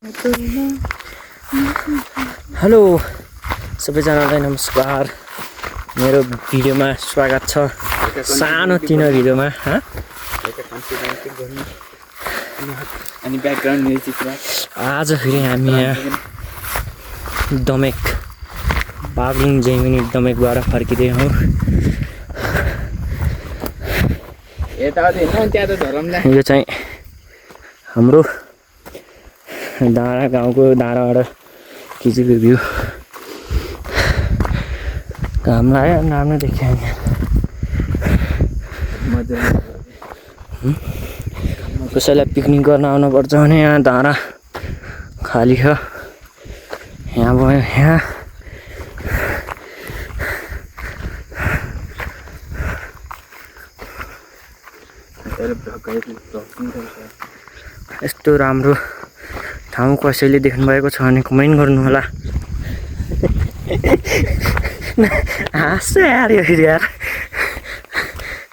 Hello सबैजनालाई नमस्कार। मेरो भिडियोमा स्वागत छ। सानो तिनो भिडियोमा अनि ब्याकग्राउन्ड म्युजिक आज फेरि हामी यहाँ दमेक बागलुङ जैमिनी दमेकबाट फर्किँदै हौँ। यो चाहिँ हाम्रो डाँडा गाउँको डाँडाबाट खिचेको भ्यू। घाम लाग्यो राम्रो देख्यो कसैलाई पिकनिक गर्न आउनुपर्छ भने यहाँ डाँडा खाली छ। यहाँ भयो यहाँ यस्तो राम्रो ठाउँ कसैले देख्नुभएको छ भने कमेन्ट गर्नु होला। हाँस्छ यार यो यार,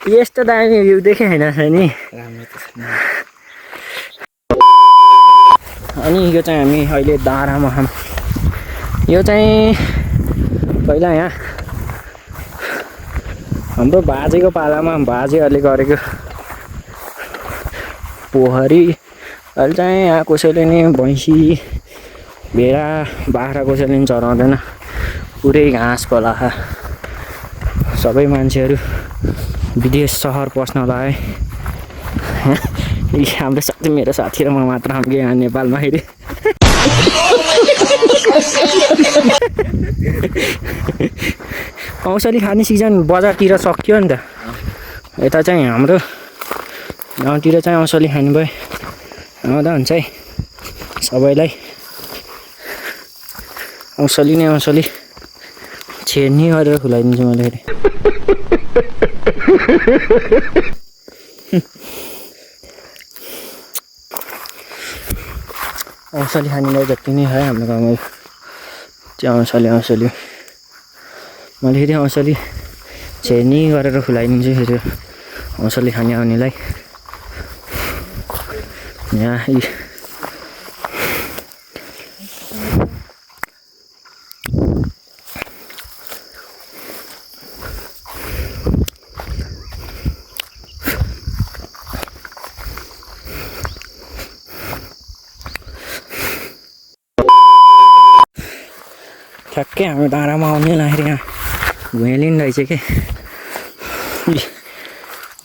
यस्तो दामी भ्यू देखेँ होइन नि। अनि यो चाहिँ हामी अहिले डाँडामा छौँ। यो चाहिँ पहिला यहाँ हाम्रो बाजेको पालामा बाजेहरूले गरेको पोखरी। अहिले चाहिँ यहाँ कसैले नि भैँसी भेडा बाख्रा कसैले नि चराउँदैन, पुरै घाँस पलाखा। सबै मान्छेहरू विदेश सहर पस्न लागे। हाम्रो साथी मेरो साथी र म मात्र हामी यहाँ नेपालमा फेरि। औषधी खाने सिजन बजारतिर सकियो नि त। यता चाहिँ हाम्रो गाउँतिर चाहिँ औषधी खानु भयो। आउँदा हुन्छ है सबैलाई औषधी नै औषधी छेड्ने गरेर खुलाइदिन्छु मैले फेरि। औषधी खानेलाई जति नै है हाम्रो गाउँमा त्यो औषधी मैले फेरि औषधी छेड्ने गरेर खुलाइदिन्छु फेरि औषधी खाने आउनेलाई। यहाँ ठ्याक्कै हाम्रो डाँडामा आउने लाग्यो। यहाँ भुइँलिन रहेछ के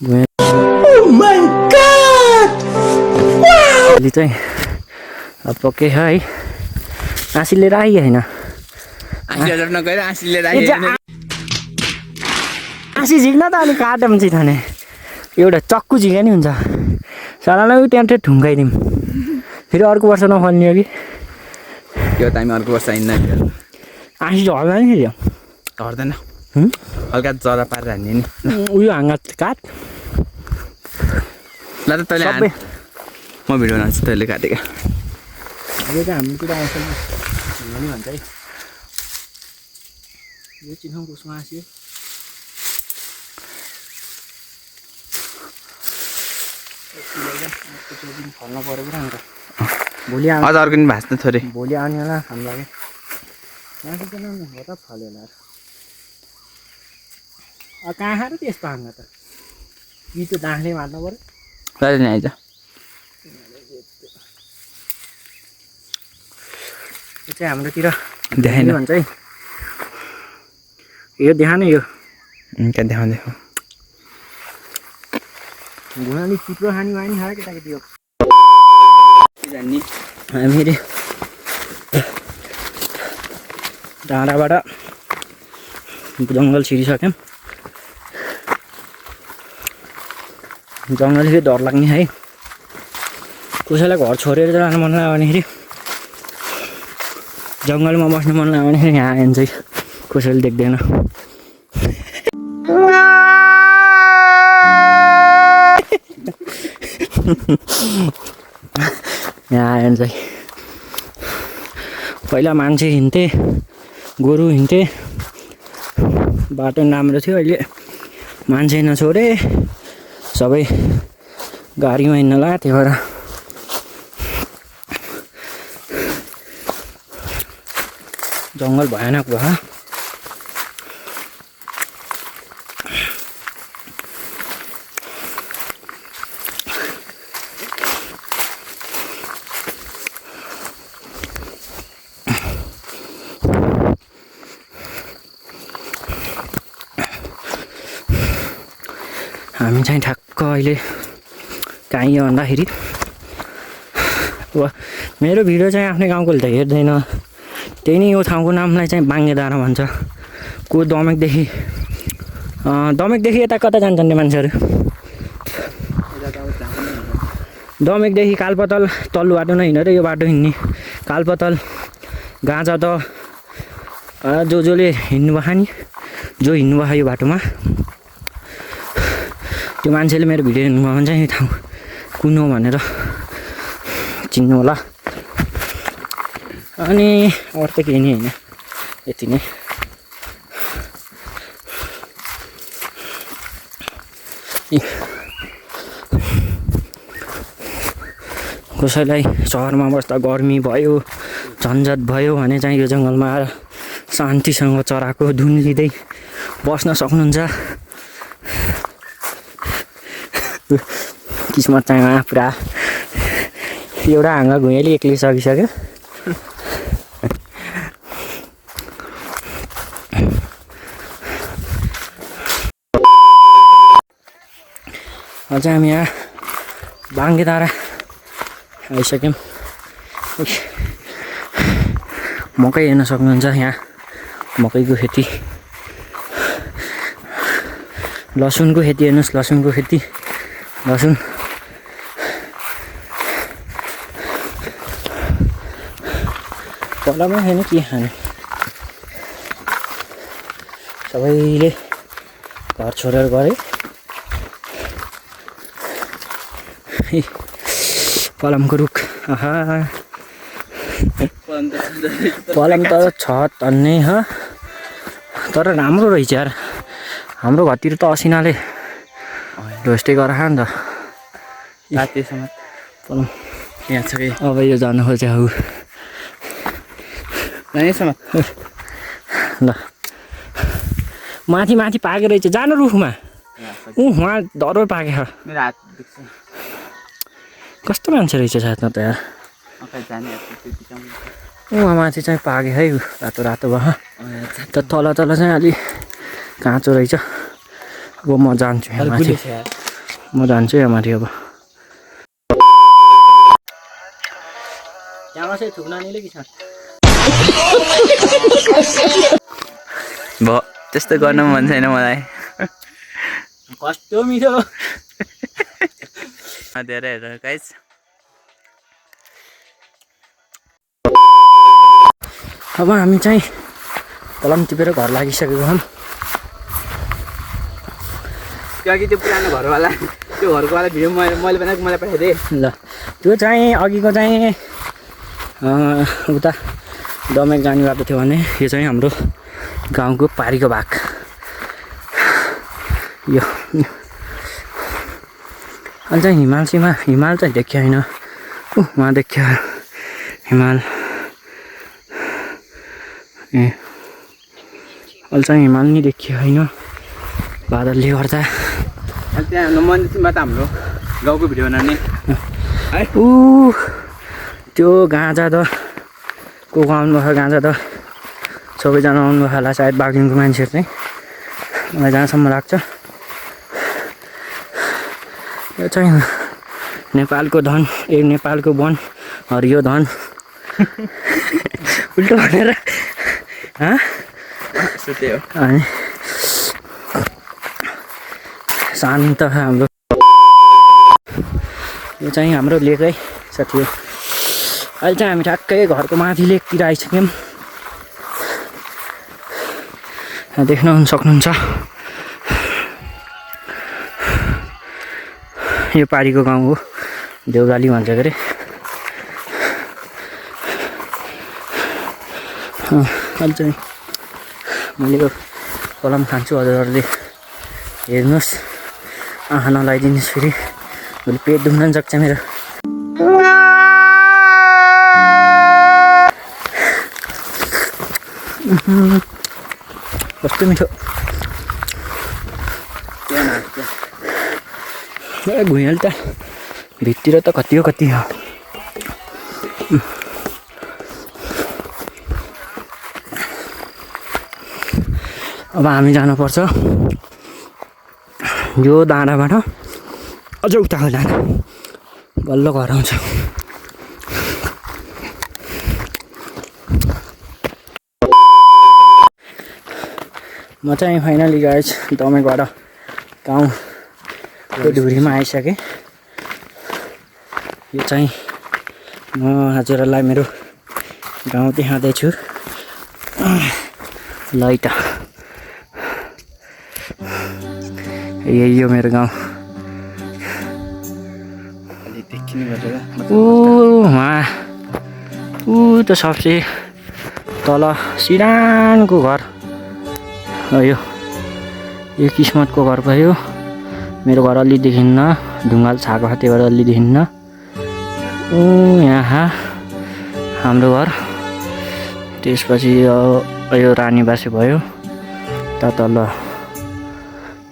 भुइँ चाहिँ अब पक्कै छ है। आँसी लिएर आइयो होइन, आँसी झिक्न त अनि काटम चाहिँ थाने एउटा चक्कु झिके नि हुन्छ। सालालाई त्यहाँ ठुङ्गाइदिउँ फेरि अर्को वर्ष नफल्ने हो कि यो टाइम अर्को वर्ष आइन्न। आँसी झर्दा नि फेरि झर्दैन, हल्का जरा पारेर हान्ने नि। उयो हाँगा काट ल त तैँले हान, म भिडियो बनाउँछु तैँले काटेको। यो चाहिँ हाम्रोतिर आउँछ नि भन्छ है। यो चिनाउ कसमा आँसी फल्न पऱ्यो पुरा अन्त भोलि अझ अर्को नि भाँच्नु थोरै। भोलि आउने होला खानु लाग्यो। मासु त हो त फल्यो होला कहाँ खाएर त्यस्तो हाँगा त कि त्यो डाँठले मार्नु पऱ्यो। कहिले नि आइज यो चाहिँ हाम्रोतिर देखाइन भन्छ है। यो देखा न यो क्या देखाउँदै हो घुँडाले चिप्लो खाने भयो नि खायो केटाकेटी हो। जान्ने हामी डाँडाबाट जङ्गल छिरिसक्यौँ। जङ्गल फेरि डर लाग्ने है। कसैलाई घर छोडेर जानु मन लाग्यो भनेखेरि जङ्गलमा बस्नु मन लाग्यो भनेखेरि यहाँ आयो भने चाहिँ कसैले देख्दैन। यहाँ आयो भने चाहिँ पहिला मान्छे हिँड्थे, गोरु हिँड्थे, बाटो राम्रो थियो। अहिले मान्छे नछोडे सबै गाडीमा हिँड्न लाग्यो। त्यही भएर जङ्गल भयानक भयो। हामी चाहिँ ठ्याक्क अहिले कहीँ भन्दाखेरि अब मेरो भिडियो चाहिँ आफ्नै गाउँकोले त हेर्दैन, त्यही नै यो ठाउँको नामलाई चाहिँ बाङ्गेधारा भन्छ। को दमेकदेखि यता कता जान्छन् नि मान्छेहरू? दमेकदेखि कालपतल तल्लो बाटो नै हिँडेर यो बाटो हिँड्ने, कालपतल गाँजा त जसले हिँड्नुभयो नि, जो हिँड्नुभयो यो बाटोमा त्यो मान्छेले मेरो भिडियो हेर्नुभयो भने चाहिँ यो ठाउँ कुन हो भनेर चिन्नु होला। अनि अरू त केही नै होइन, यति नै। कसैलाई सहरमा बस्दा गर्मी भयो, झन्झट भयो भने चाहिँ यो जङ्गलमा आएर शान्तिसँग चराको धुन लिँदै बस्न सक्नुहुन्छ। किस्मत चाहिँ पुरा एउटा हाँगा घुइँयाली एक्लै सकिसक्यो। अझ हामी यहाँ बाङ्गेधारा आइसक्यौँ। मकै हेर्न सक्नुहुन्छ, यहाँ मकैको खेती, लसुनको खेती हेर्नुहोस्, लसुनको खेती, लसुन तलमा छैन के खाने, सबैले घर छोडेर गरे। पलमको रुख, आहा पलम त छ तन्नै ह, तर राम्रो रहेछ यार। हाम्रो घरतिर त असिनाले ढोस्टे गराख नि त रातिसम्म पलम यहाँ छ कि। अब यो जानु खोज्यो हौ यहाँसम्म ल, माथि माथि पाकेको रहेछ, जानु रुखमा। वहाँ डर पाकेको छ। मेरो हात दुख्छ। कस्तो मान्छे रहेछ साथमा त यार। वहाँ माथि चाहिँ पाके है, रातो रातो भयो। त तल तल चाहिँ अलि काँचो रहेछ। अब म जान्छु यहाँ माथि, म जान्छु यहाँ माथि। अब त्यहाँ चाहिँ थुक्नानीले कि छ भयो, त्यस्तो गर्न मन छैन मलाई। कस्तो मिठो धेरै हेर गाइस। अब हामी चाहिँ कलम टिपेर घर लागिसकेको छौँ। किनकि त्यो पुरानो घरवाला, त्यो घरकोवाला भिडियो मैले बनाएको मलाई पठाइदिएँ। ल त्यो चाहिँ अघिको चाहिँ उता दमेक जाने बाटो थियो भने यो चाहिँ हाम्रो गाउँको पारीको भाग। यो अहिले चाहिँ हिमाल चाहिँ देखियो होइन, उहाँ देखियो हिमाल। ए अहिले चाहिँ हिमाल नि देखियो होइन, बादलले गर्दा। त्यहाँ मन्दिरमा त हाम्रो गाउँको भिडियो बनाउने है। त्यो गाँजा त को आउनुभयो, गाँजा त सबैजना आउनुभयो होला सायद बागलुङको मान्छेहरू चाहिँ, मलाई जहाँसम्म लाग्छ। यो चाहिँ नेपालको धन, नेपालको वन हरियो धन उल्टो भनेर अनि शान्त हाम्रो यो चाहिँ हाम्रो लेकै साथी हो। अहिले चाहिँ हामी ठ्याक्कै घरको माथि लेकतिर आइसक्यौँ। देख्न सक्नुहुन्छ यो पारीको गाउँ हो, देउराली भन्छ के अरे। अहिले चाहिँ मैले यो कलम खान्छु, हजुरहरूले हेर्नुहोस्, आँखा नलाइदिनुहोस् फेरि, मैले पेट दुख्न सक्छ मेरो। कस्तो मिठो ए घुइँयाले त भित्तिर त कति हो कति हो अब हामी जानुपर्छ यो डाँडाबाट अझ उता होला बल्ल घर आउँछ म चाहिँ फाइनली गाइस दमैबाट गाउँको ढुरीमा आइसकेँ यो चाहिँ म हजुरहरूलाई मेरो गाउँ देखाउँदैछु ल है त यही हो मेरो गाउँ वहाँ ऊ त सबसे तल सिरानको घर यो किस्मतको घर भयो मेरो घर अलि देखिन्न ढुङ्गाले छाएको त्यही भएर अलि देखिन्न यहाँ हाम्रो घर त्यसपछि यो रानीबासे भयो त तल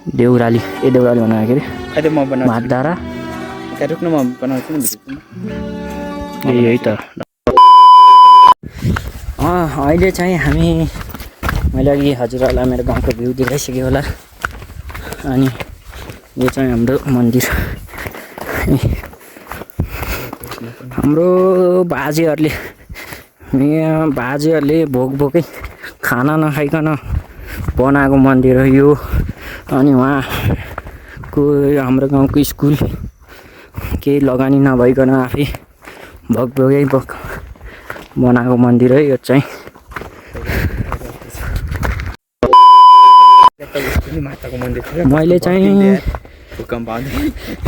देउराली देउराली बनाएको के अहिले म बनाउँछु भातधारा रुक्नु म बनाउँछु नि यही त अहिले चाहिँ हामी मैले अघि हजुरहरूलाई मेरो गाउँको भ्यू देखाइसकेँ होला अनि यो चाहिँ हाम्रो मन्दिर हाम्रो बाजेहरूले भोकै खाना नखाइकन बनाएको मन्दिर हो यो अनि उहाँको हाम्रो गाउँको स्कुल केही लगानी नभइकन आफै भोकै बनाएको मन्दिर है यो चाहिँ मैले चाहिँ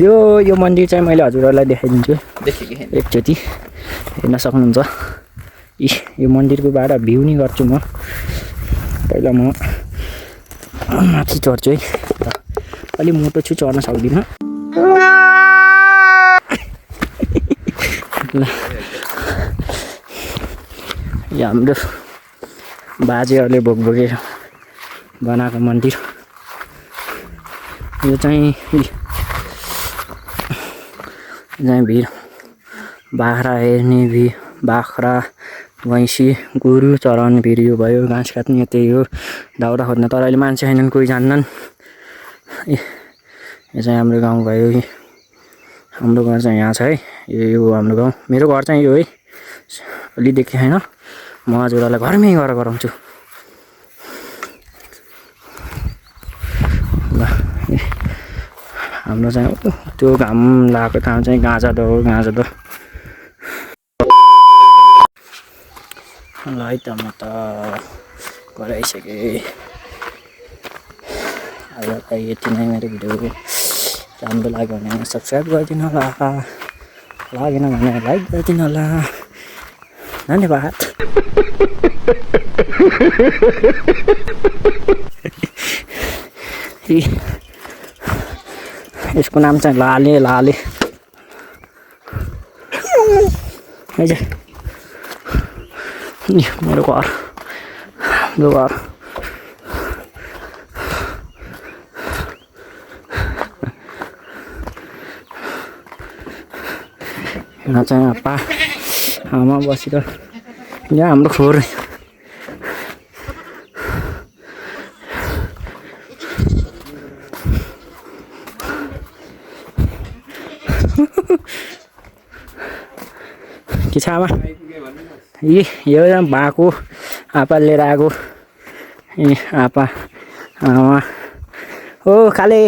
यो मन्दिर चाहिँ मैले हजुरहरूलाई देखाइदिन्छु एकचोटि हेर्न सक्नुहुन्छ यो मन्दिरको बाट भ्यू नि गर्छु म पहिला म माथि चढ्छु है अलि मोटो छु चढ्न सक्दिनँ ल यो हाम्रो बाजेहरूले भोकै बनाएको मन्दिर यो चाहिँ भिर बाख्रा हेर्ने बाख्रा भैँसी गोरु चराउने भिर यो भयो घाँस काट्ने त्यही हो दाउरा खोज्न तर अहिले मान्छे छैनन् कोही जान्नन् यो चाहिँ हाम्रो गाउँ भयो हाम्रो घर चाहिँ यहाँ छ है यो हाम्रो गाउँ मेरो घर चाहिँ यो है अलि देखेँ होइन म हजुरहरूलाई घरमै गएर गराउँछु ल हाम्रो चाहिँ त्यो घाम लगाएको ठाउँ चाहिँ गाँजादो हो गाँजादो ल है त म त गराइसकेँ अब यति नै मेरो भिडियो राम्रो लाग्यो भने सब्सक्राइब गरिदिनु होला लागेन भने लाइक गरिदिनु होला धन्यवाद यसको नाम चाहिँ लाले लाले मेरो घर हाम्रो घर यहाँ चाहिँ आप्पा आमा बसेर यहाँ हाम्रो खोर के छ आमा यो बाको आप्पा लिएर आएको आप्पा आमा ओ काले